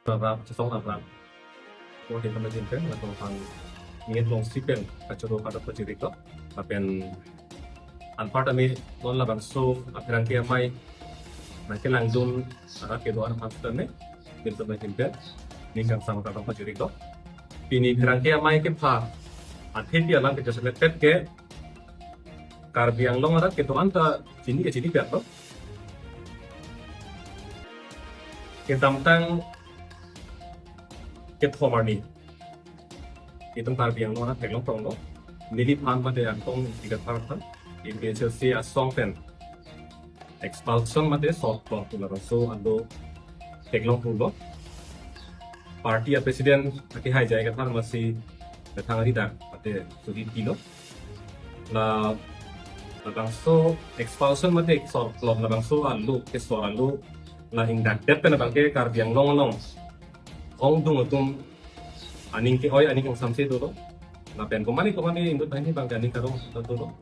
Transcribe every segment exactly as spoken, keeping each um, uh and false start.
Rap, chesong rap rap. Ko di kami jingpen, latum aphan ningit longsi pen kachoro kadok pachirik lo. Lapen anparta me non labangso apherangke amei nangkelangdun arat kedo-an aphan sitame, ilitum ahin pen ning kangsam kadok pachirik lo. Pini pherangke amei kepha athe pi alam ke jasemet pet ke Karbi Anglong arat kedo-an ta chini ke chini pet lo. Kedamtang kethom arni itum Karbi Anglong arat theklong tong lo. Neliphan mate Angtong Ingti Kathar aphan A P H L C asong pen expulsion mate sorplot pu labangso alo theklong tong lo. Party a president akehai J I Kathar amatsi methang ari dak mate suri pilo. La labangso expulsion mate sorplot labangso alo kesor alo la ingdakdet pen abangke Karbi Anglong along ongdung atum aning ke-oi aning kangsamse dolo. Lapen komane komane inut banghini abangke aning karong dolo.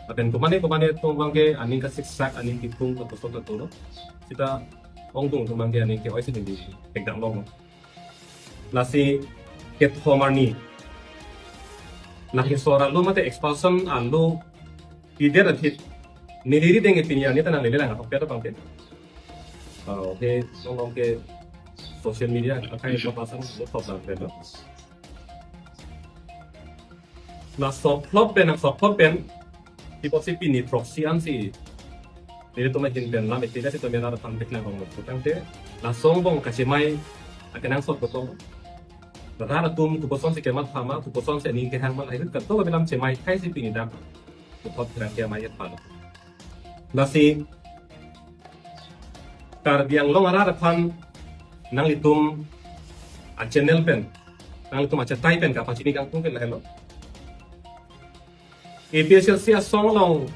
Lapen komane komane atum abangke aning kasiksak aning kithung kapuson dolo. Sita ongdung atum abangke aning ke-oi si neli thekdam longlo. Lasi kethom arni la kesor alo mate expulsion alo pidet aphi neli rideng ke pini arni ta nanglele lang ahok pet abangke. Oh, he song ke social media akai papasang lo top lang pet lo. La sorplot pen, la sorplot pen, pi apotsi pini proxy ansi nelitum ahin pen lam isi sitame rat aphan peklang rong lo. Tangte lason angbong kachemai akenangsot kosong. Rat atum koposonsi kematha ma, koposonsi aning kehang ma, lahai kadokave alam chemai thai si pini dak puthot pherangke amei aphan. Lasi Karbi Anglong arat aphan nanglitum a-channel pen, nanglitum achetai pen kapachini kangtung pen lahelo. A P H L C asong along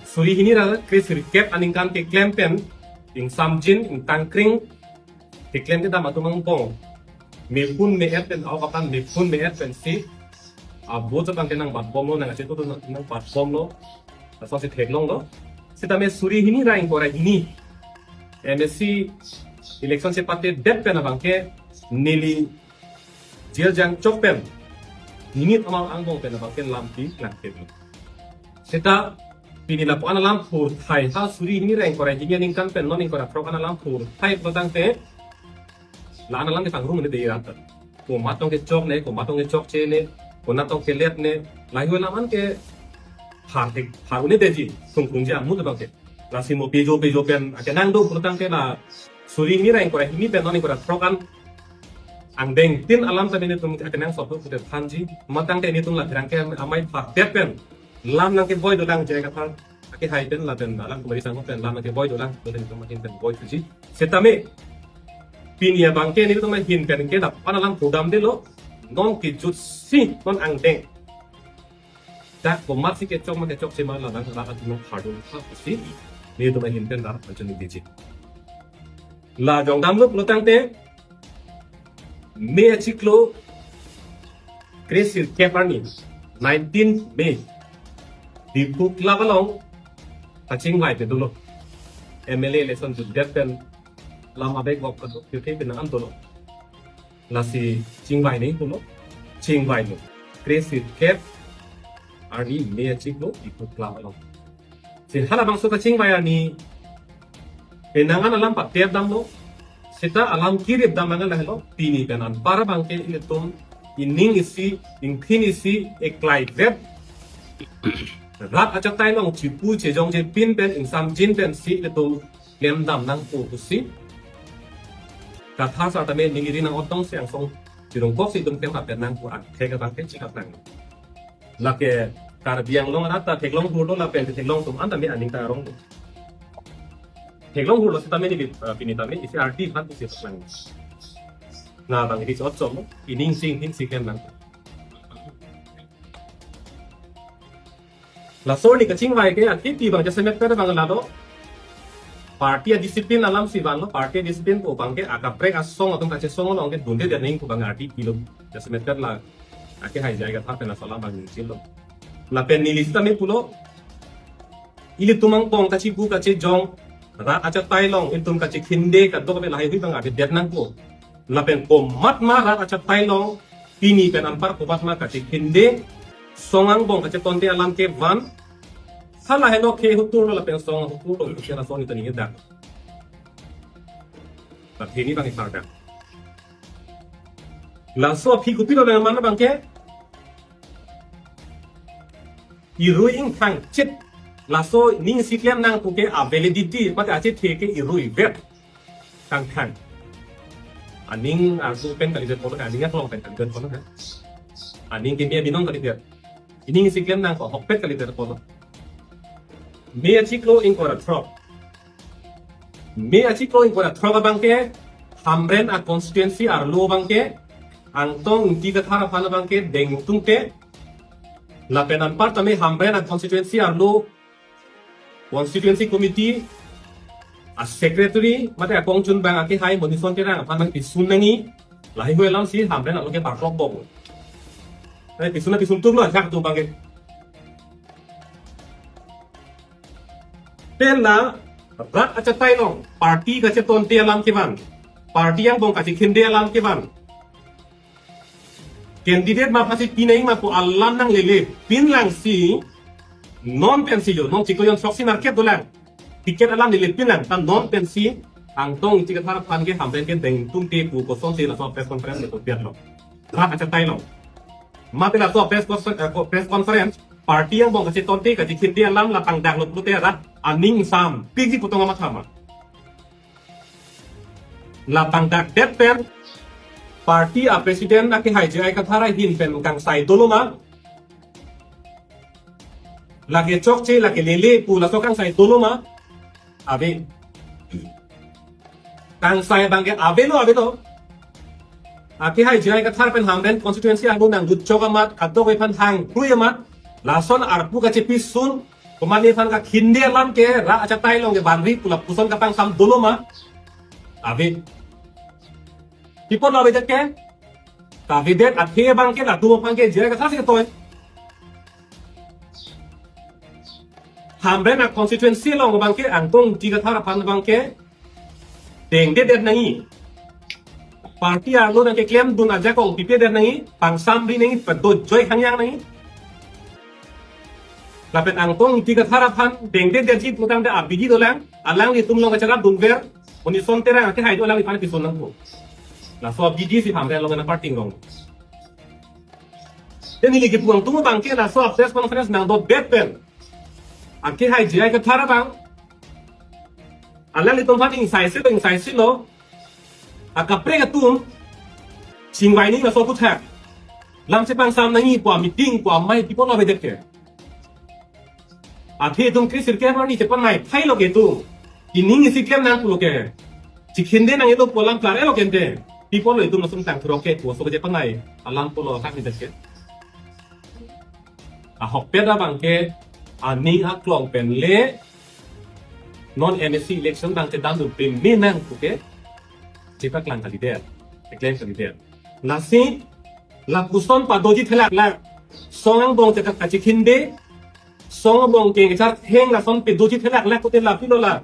suri hini ra kre sirkep aningkan keklem pen ingsamjin ingtangkring keklem kedam atum angbong mephun me-et pen, aokaphan mephun me-et pensi a-vote abangke nangbatbomlo, nang achetu nangbatbomlo, lasonsi theklonglo. Sitame suri hini ra ingkoi ra hini M A C election chepatedet pen abangke neli jail jangchok pen, hini thomar angbong pen abangke lampi klangkep. Sita pini lapu-an alam phurthai ha suri hini ra ingkoi ra hini aningkan pen non ingkoi ra throk an alam phurthai pulo tangte la-an alam ke pangrum ne dei rat. Komat tong kechok ne, komat tong kechokche ne, konat tong kelet ne, lahai alam an ke phar thek, phar un-edetji, sungkrungji amu abangke. Lasi mo pejo pejo pen akenang do pulo tangte la suri hini ra ingkoi ra hini pen non ingkoi ra throk an angdeng tin alam ta nelitum akenangsot pudet thanji, matangte nelitum la pherangke amei phadet pen lam nangkeboi dolang J I Kathar akehai pen lapen alang kumari sangho pen lam nangkeboi dolang, lapen nelitum ahin pen boi thuji. Sitame pini abangke nelitum ahin pen ke lapu-an alam pudamdelo, non kejutsi non angdeng dak komatsi kechok ma kechokche ma la nang rat atum nangphardun tha pusi nelitum ahin pen rat anchot ningdiji. La jongdamlo pulo tangte May achiklo kre sirkep arni, nineteen May, Diphu Club along kachingvai pe dolo. M L A election jutdet pen lam abek bok kadokave pen nang-an dolo. Lasi chingvai nangji pulo, chingvai lo. Kre sirkep arni May achiklo Diphu Club along. Si halabangso kachingvai arni penang an alam pater damlo. Sita alam kirip dam angan lahelo, pini pen anpar abangke ilitum ining isi, ingthin isi, eklai vet, rat achatai along chipu chejongje pin pen ingsamjin pensi ilitum klem dam nangpo pusi Kathar sar tame ningri nang-otdunsi angsong chirungkoksi itum klem hapen nangpo, athek abangke chikap nang. Lake Karbi Anglong arat ta theklong hurlo lapen theklong atum an tame aning ta arong. Theklong hurlo sitame neli, eh, pini tame isi arti aphan pusi theklong. Na abang isi chot chom, ining sing hin si klem nang. Laso arni kachingvai ke athe pi abang jasemet pet abang lado. Party a-discipline alamsi vanlo, party a-discipline pu abangke akaprek asong atum kachesong along ke dunde dening pu abang arti pilo. Jasemet pet la akehai J I Kathar pen laso alam abang ningchilo. Lapen neli sitame pulo, ilitum angbong kachipu kachejong, rat achatai along ilitum kachekhinde kadokave lahai hui abang avedet nangpo. Lapen komatma rat achatai along pini pen anpar komatma kachikhinde, song angbong kachetonte alam kevan. Hala heno ke hutur lo lapen song hutur lo, khusia lason ita ningje dak. Tapi ini bang ipardak. Laso aphi kopi lo dengan mana bang ke? Irui ingthang chit. Laso ning isi klem nang pu ke a validity, mate achethe ke irui vet. Kangthang. Aning arju pen kalidet polo, aning aklong pen kalidet polo, ha? Aning kimi abinong kalidet. Ining isi klem nang ko hokpet kalidet polo. Me achiklo ingkoi ra throk. Me achiklo ingkoi ra throk abang ke, Hamren a constituency arlo abang ke, Angtong Ingti Kathar aphan abang ke dengtungte, lapen anpar tame Hamren a constituency arlo constituency committee a secretary, mate akongchunbang akehai Monison Terang aphan nangpisun nangji, laheihui alamsi Hamren arlo ke parklok bom. Nangpisun nangpisun tum lo, ajak tum abang ke. Pen la rat achatai along party kachetonte alam kevan, party angbong kachikhinde alam kevan, candidate ma pasi pinai ma pu alam nanglelepin langsi, non pensi jo, non chiklo jon throksi market dolang, ticket alam lelepin lang, ta non pensi Angtong Ingti Kathar aphan ke Hamren ke dengtungte pu kosonsi laso press conference ke kopiat lo. Rat achatai along. Mate laso press confer-, eh, press conference, party angbong kachetonte kachikhinde alam la pangdaklo pulote rat aning sam piji putong amat sama. La pangdakdet pen party a president akehai J I Kathar ahin pen kangsai dolo ma? Lake chokche, lake lele pu laso kangsai dolo ma? Ave. Kangsai abang ke avelo, avelo. Akehai J I Kathar pen Hamren constituency angbong nangdut chok amat, kadokave aphan hangkrui amat, lason arpu kachepisun, komatne aphan kakhinde alam ke rat achatai along ke vanri pu lapuson kapangsam dolo ma? Ave. Pi apot lo avedet ke? Kavedet athe abang ke latum aphan ke J I Kathar si ketoi. Hamren a constituency along abang ke Angtong Ingti Kathar aphan abang ke dengdedet nangji. Party arlo nangkeklemdun ajakong pipedet nangji, pangsamri nangji, pedo joi hangyang nangji. Lapen Angtong Ingti Kathar aphan dengdedetji putangte abidi dolang, alanglitum along kacherapdunver, Monison Terang akehai do alangliphan pisun nangpo. Laso abidisi Hamren along nangparting rong. Te neli kipu angtung abang ke laso press conference nangdotdet pen, akehai J I Kathar abang, alanglitum aphan ingsaisi lo, ingsaisi lo. Akaprek atum chingvai nangji laso aputhak. Lam chepangsam nangji pu a meeting pu amei pi apot lo avedet ke? Athe itum kre sirkep arni chepanai thai lo ke itum. Ining isi klem nang pulo ke, chikhinde nangji lo pu alam klar-et lo ke ante. Pi apot lo itum lason tang thurok ke pu aso ke chepanai alam pulo hak ni det ke? Ahokpet abang ke aning aklong pen le non M A C election abang chedamdun peme nang pu ke chepaklang kalidet, keklem kalidet. Lasi lapuson padoji thelaklak, song angbong chekat kachikhinde, song angbong kengchar theng lason padoji thelaklak kote lapi lo la.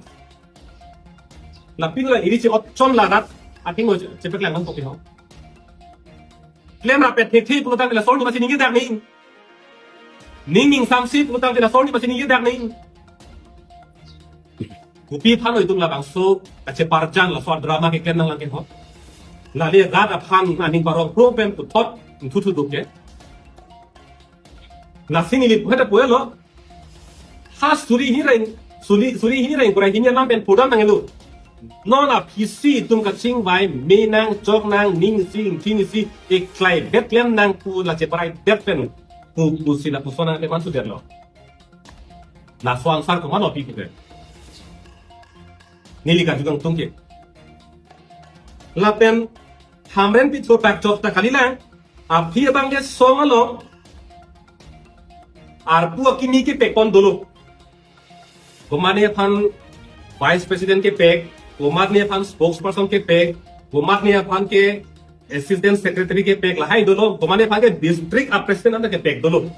Lapi lo la iri che-otchon la rat ating lo chepaklang nang kopi ho. Klemrap pet thekthe pulotangte laso arni masi ningjedak nangji. Ning ning samsi pulotangte laso arni masi ningjedak nangji. Kopi aphan lo itum labangso kacheparjan laso drama keklem nanglang ke ho? Lale rat aphan aning parong pro pen puthot thuthu duk ke. Lasi neli pu heta puelo. Ha suri hini ra ing-, suri, suri hini ra ingkoi ra hini alam pen pudam nanglo. Non aphisi itum kachingvai me nang, chok nang, ning isi, ingti isi, eklai bet klem nang pu la cheparaidet pen pu, pusi lapuson nang le man sudet lo. Laso answer komat lo pi kite? Neli karju kangtung ke. Lapen Hamren pi thurpak chok ta kalilang. Aphi abang ke song along arpu akimi kepek pon dolo. Komatne aphan vice president kepek, komatne aphan spokesperson kepek, komatne aphan ke assistant secretary kepek, lahai dolo, komatne aphan ke district a president anta kepek dolo.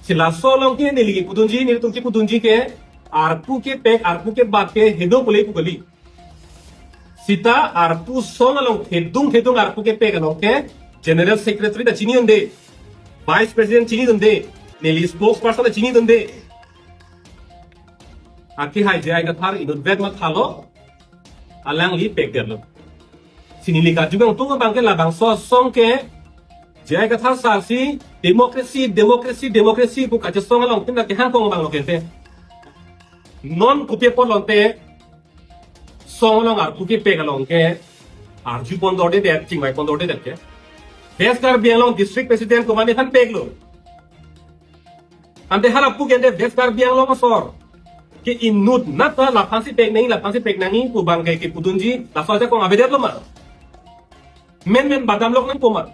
Si laso along ke neli kipudunji, nelitum kipudunji ke, arpu kepek, arpu kebat ke hedo pule pu kali. Sita arpu song along thedung thedung arpu kepek along ke General Secretary ta chinidunde, Vice President chinidunde, neli spokesperson ta chinidunde. Akehai J I Kathar inutvet mathalo, alangli pekdetlo. Si neli kajok angtung abang ke labangso asong ke J I Kathar sar si democracy, democracy, democracy pu kachesong along tin kehang kong abang lo kente. Non kopi apot lonte song along arpu kepek along ke arjupon dordedet, chingvaipon dordedet ke. West Karbi Anglong District President komatne aphan peklo. Ante hala pu kente West Karbi Anglong asor ke inutnat ta laphan si pek nangji, laphan si pek nangji pu abang ke kepudunji laso ajakong avedetlo ma? Menmen badam lok nangpo ma?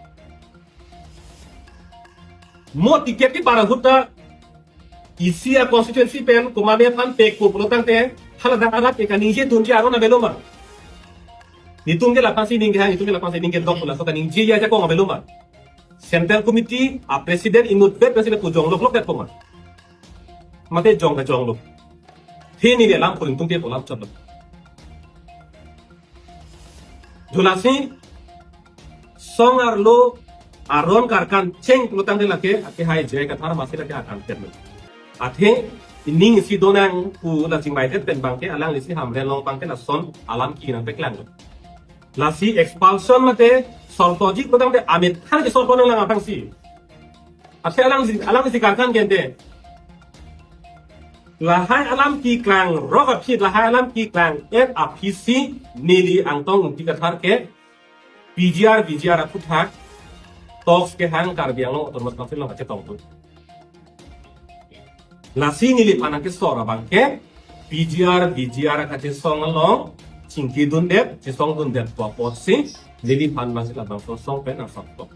Mo ticket kebar ahut ta isi a constituency pen komatne aphan pekpo pulo tangte haladak arat ke kaningjedunji aron avelo ma? Netum ke laphan si ning kehang, netum ke laphan si ning kedok pu laso kaningjeji ajakong avelo ma? Central Committee a President inutvet President pu jong lok lok det po ma? Mate jong kajong lo. Hini dia lam puling tung dia po lam chot lo. Julasi song arlo aron karkan cheng pulo tangte lake akehai J I Kathar masi lake akan termen. Athe ining isi donang pu la chingvaidet pen abang ke alangli si Hamren along abang ke lason alam ke nangpeklang. Lasi expulsion mate sortoji pulo tangte amit than ke sorto nanglang abang si. Athe alangli, alangli si karkan kente. Lahai alam keklang rok aphi, lahai alam keklang et aphi si neli Angtong Ingti Kathar ke P G R, V G R aphuthak talks kehang Karbi Anglong Autonomous Council along kachetong tu. Lasi neliphan nangkesor abang ke P G R, V G R kachesong along chingkidundet, chesongdundet pu apotsi neliphan masi labangso song pen angsap tok.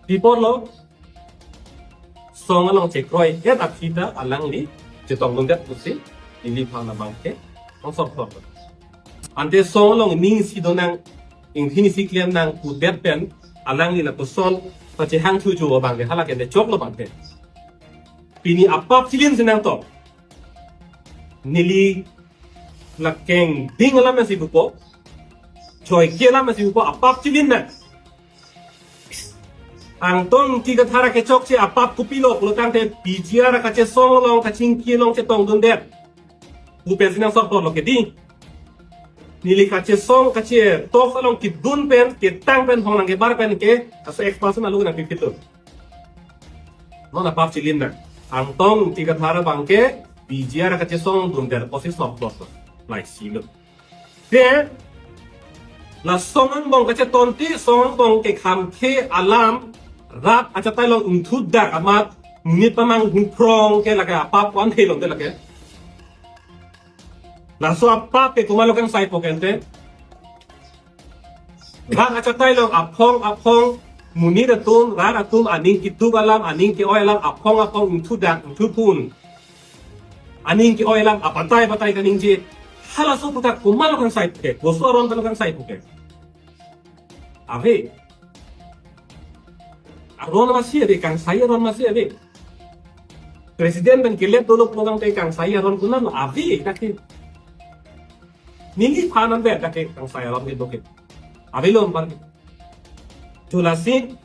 Pi apotlo, song along chekroi et aphi ta alangli chetongdundet pusi neliphan abang ke angsap tok. Ante song along ning isi donang, ingthin isi klem nang pudet pen alangli lapuson pachehang thujo abang ke hala kente choklo abang ke. Pini apap chilin si nangtok. Neli lakeng ding alam si bupo, choike alam si bupo, apap chilin nang. Angtong Ingti Kathar kechokche apap kopilo pulo tangte P G R kachesong along kachingki along chetongdundet pu pensi nangsorto lo ke dei. Neli kachesong kachetalk along kedun pen ketang pen hong nangkebar pen ke laso expulsion alo nangpipit lo. Non apap chilin nang. Angtong Ingti Kathar abang ke P G R kachesongdundet pusi sorto lo. Laisi lo. Te la song angbong kachetonti, song angbong kekhamkhe alam rat achatai along ingthudak amat monit pamang hungprong ke lake apap wan helong te lake. Laso apap ke komatlo kangsaipo kente. Rat achatai along aphong aphong monit atum, rat atum aning keduk alam, aning ke-oi alam aphong aphong ingthudak ingthuphun. Aning ke-oi alam abatai batai kaningje. Halaso aphuthak komatlo kangsaipo ke, koso aron talo kangsaipo ke. Ave. Aron masi ave, kangsai aron masi ave. President pen kelet dolo pulo tangte kangsai aron konatlo ave kake. Neliphan anvet kake kangsai aron ke doke. Avelo anpar ke. Julasi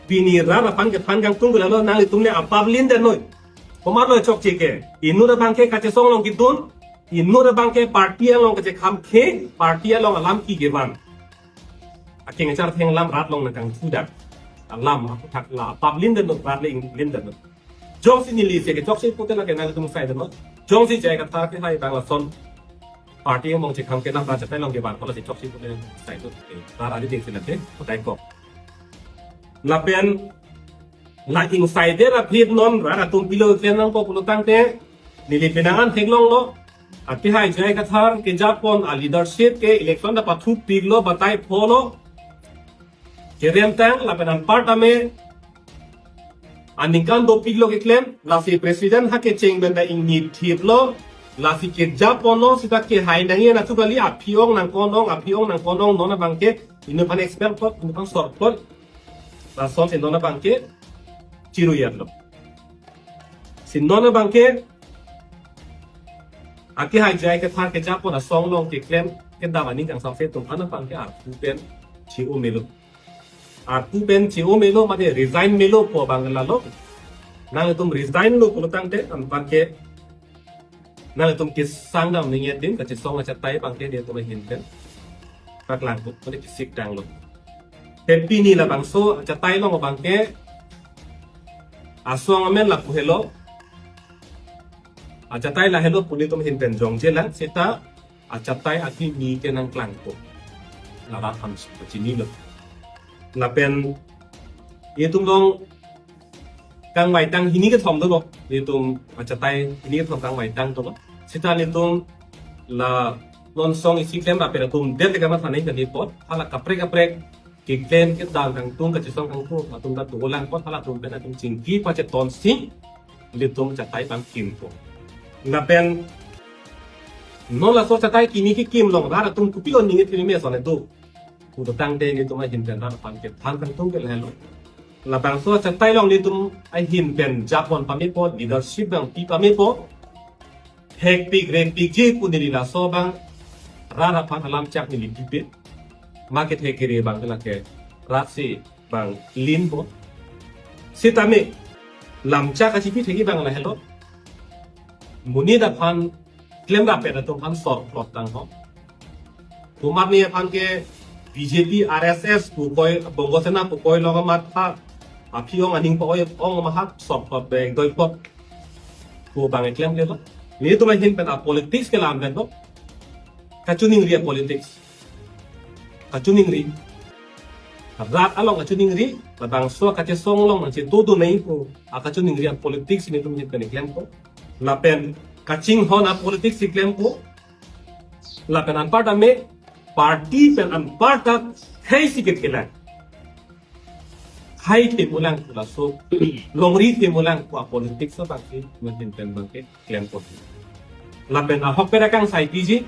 pini rat aphan kephan kangtung ke lalo nanglitum le apap lindennoi. Komatlo chokche ke. Inut abang ke kachesong along kedun. Inut abang ke party along kachekhamkhe. Party along alam kevan. Akeng achar theng alam rat along nangkangthudak alam aphuthak la apap lindennoi, rat le lindennoi. Jongsi neli si kechokche pute lake nanglitum saidennoi. Jongsi J I Kathar kehai abang lason party along chekhamkhe, rat achatai along kevan pu lasi chokche pute saidennoi. Rat arideng si late kotai kok. Lapen la ingsaide la phit non rat atum pilo klem nangpo pulo tangte neli penang an theklonglo. Akehai J I Kathar kejapon a leadership ke election ta pathupiklo, batai pholo. Keremtang lapen anparta me aningkan dopiklo keklem, lasi president ha kecheng pen ta ingni thiplo, lasi kejaponlo sita kehai nangji anatthu kali, aphi-ong nangkon-ong, aphi-ong nangkon-ong, non abang ke inut aphan expel plot, inut aphan sor plot. Lason si non abang ke chiruyatlo. Si non abang ke Akehai jai kethar kejapon asong along keklem kedam aning kangsam se atum aphan abangke arpu pen che-o melo. Arpu pen che-o melo mate resign melo pu abang lalo. Nangtum resign lo pulotangte abangke nangtum kesang dam ning adim kachesong achatai abangke nelitum ahin pen paklang po, mate kesik tanglo. Te pini labangso achatai along abangke asong amen lapu helo. Achatai lahelo pu nelitum ahin pen jongjelang, seta achatai akimi ke nangklangpo. Ladak ham si pachinilo. Lapen itum along kangvaitang hini kethom dolo. Itum achatai hini kethom kangvaitang dolo. Seta nelitum la non song isi klem rapet atum det le kamatha nangji apot, hala kaprek kaprek keklem kedam kangtung kachesong kangtung atum ta dolang apot, hala atum pen atum chingki pacheton si nelitum achatai abang kimpo. Lapen non laso achatai kimi kekim along rat atum kopilo ning ithimi me ason do. Pulotangte nelitum ahin pen rat aphan kethan kangtung ke lahelo. Labangso achatai along nelitum ahin pen japon pamepo, leadership abang pi pamepo. Hekpik rekpikji pu neli laso abang rat aphan alam chak neli pipe. Ma kethe kere abang ke lake rat si abang linpo. Sitame lam chak kachipi thekji abang lahelo. Monit aphan klem rapet atum aphan sor plot tang ho. Komatne aphan ke B J P, R S S pu koi, Bongo Sena pu koi along amat ha, aphi ong aning pa-oi ong amat ha sor plot beng doi plot pu abang keklem lelo. Nelitum ahin pen apolitics ke lam pen lo. Kachiningri apolitics. Kachiningri. Rat along kachiningri, labangso kachesong along nangchedo do nangji pu akachiningri apolitics nelitum ahin pen keklempo. Lapen kachinghon apolitics si klempo. Lapen anparta me party pen anparta khei si kethelang. Khei themulang pu laso, longri themulang pu apolitics abang si nelitum ahin pen abangke klempo. Lapen ahokpet akangsai piji.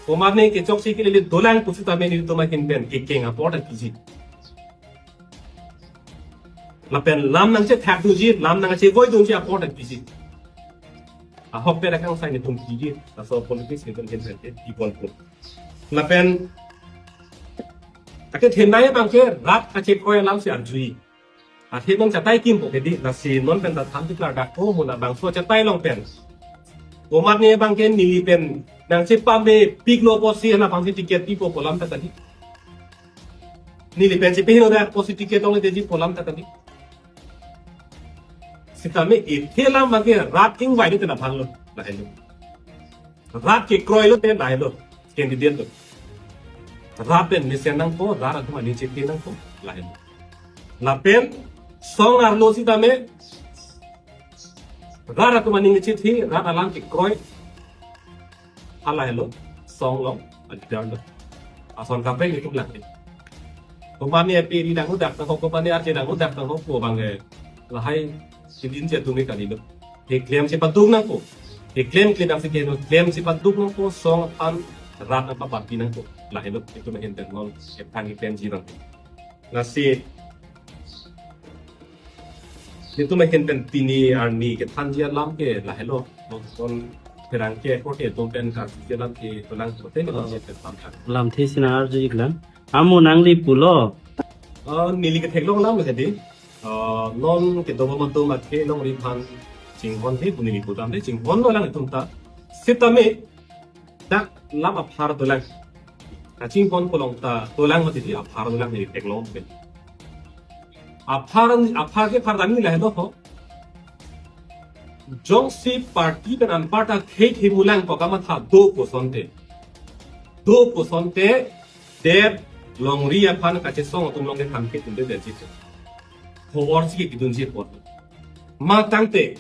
Komatne kechoksi kelele dolang pusitame nelitum ahin pen kekeng apor ta piji. Lapen lam nangchethak dunji, lam nangchevoidunji apor ta piji. Ahokpet akangsai nelitum piji, laso apolitics nelitum ahin pen ke piponpo. Lapen akethenei abangke rat kachekroi alam si arjui. Athe non achatai kimpo ke dei, lasi non pen ta than tiklar dak ko muna bangso achatai along pen. Komatne abangke neli pen nangchepamepiklo pusi hala abangsi ticket pipo pu alam ta kali. Neli pen chepehingno dak pusi ticket ong detji pu alam ta kali. Sitame ithe alam abangke rat ingvai ni tena bhanglo, lahelo. Rat kekroilo te lahelo, candidate lo. Rat pen mesen nangpo, rat atum aning chepi nangpo, lahelo. Lapen song arlo sitame rat atum aning chethi, rat alam kekroi, halahelo, song along, a-leader lo. Ason kaprek nelitum lang. Komatne A P ri dang udak nang ho, komatne R J dang udak nang ho, pu abangke lahai sidin je atum ke kalilo. Keklem chepaduk nangpo. Keklem klemdam si keno klem chepaduk nangpo, song aphan rat nangpaparti nangpo. Lahelo, nelitum ahin pen non kethang keklemji abang. Lasi nelitum ahin pen pini arni kethanji alam ke lahelo. Non pherangke korte atum pen karjuji alam ke dolang pulote nelitum ahin pen pamthang. Lamthe si nang-arju iklang. Amo nangli pulo. Ah, neli ketheklong alam ke dei. Ah, non kedobom atum athe longri aphan chinghon he pu neli putangte chinghonlo alanglitum ta. Sitame dak lam aphar dolang. Kachinghon kolong ta dolang mati di aphar dolang neli theklong pen. Aphar, aphar ke aphar dami lahelo ho. Jongsi party pen anparta khei themulang pu kamatha do pu asonte. Do pu asonte, det longri aphan kachesong atum along ke thamkit dunde detji. Ho or si kidunji apot. Ma tangte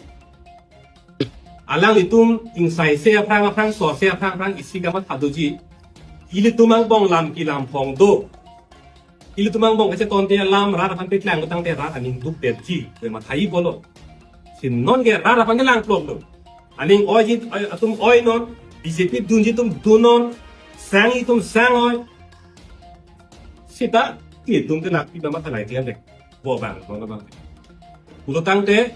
alanglitum ingsaise aphrang aphrang, sorse aphrang aphrang isi kamatha doji. Ilitum angbong lam kelam phong do. Ilitum angbong kachetonte alam rat aphan paklang tangte rat aning dukdetji, pemathai bolo. Si non ke rat aphan kelang plotlo. Aning oiji, oi, atum oinon, B J P dunji atum dunnon, sangji atum sang-oi. Seta, ilitum ke nakpi nama thalai tiang dek. Bo abang, bo abang. Pulotangte,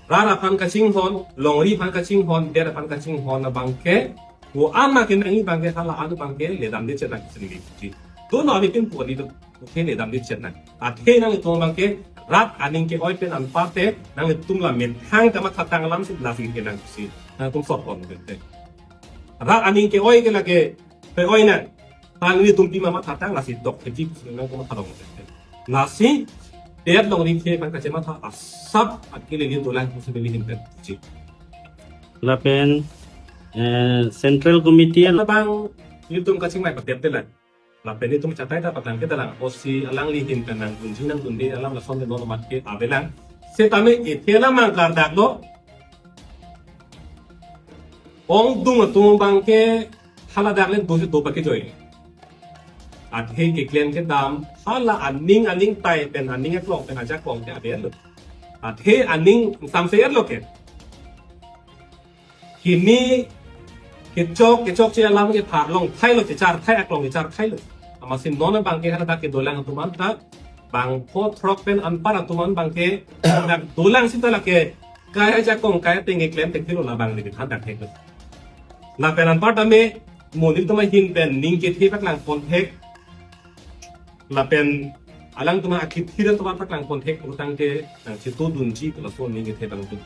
Rat aphan kachinghon, longri aphan kachinghon, det aphan kachinghon abangke, ko-an ma kenangji abangke hala an abangke ledamde chetnang pusi neli puji. Dono avi pinpo adi do, okay, ledamde chetnang. Athe nanglitum abangke rat aning ke-oi pen anparte nanglitum la methang kamathatang alam si lasi kenang pusi nangtum sot pon pen te. Rat aning ke-oi ke lake pe-oi nang. Tangli tum pima mathatang lasi dok theji pusi nangtum matha dong pen te. Lasi det longri ke aphan kachematha asap akele li dolang pusi neli ahin pen puji. Lapen eh, Central Committee an labang nelitum kachingvai padet te lang. Lapen nelitum chatai ta patang ke dalang. Osi alangli ahin pen nangdunji nangdunde alam lason de non mat ke avelang. Setame ethe alam mang klardak lo. Ongdung atum abangke haladak le dosi do pake joi. Athe keklem kedam hala aning aning tai pen aning aklong pen ajakong ke ave lo. Athe aning samse lo ke. Kini kechok kechokche alam ke pharlong thai lo, kechar thai, aklong kechar thai lo. Amatsi non abangke haladak kedolang atum an ta bangpho throk pen anpar atum an abangke dak dolang sita lake kai ajakong kai ateng keklem thekthelo, labang le kethan dak thek lo. Lapen anpar tame mo nelitum ahin pen ning kethe paklang pon thek. Lapen alangtum akhithi atum paklang pon thek pulotangte nangchetudunji pu laso ning kethe abang tum.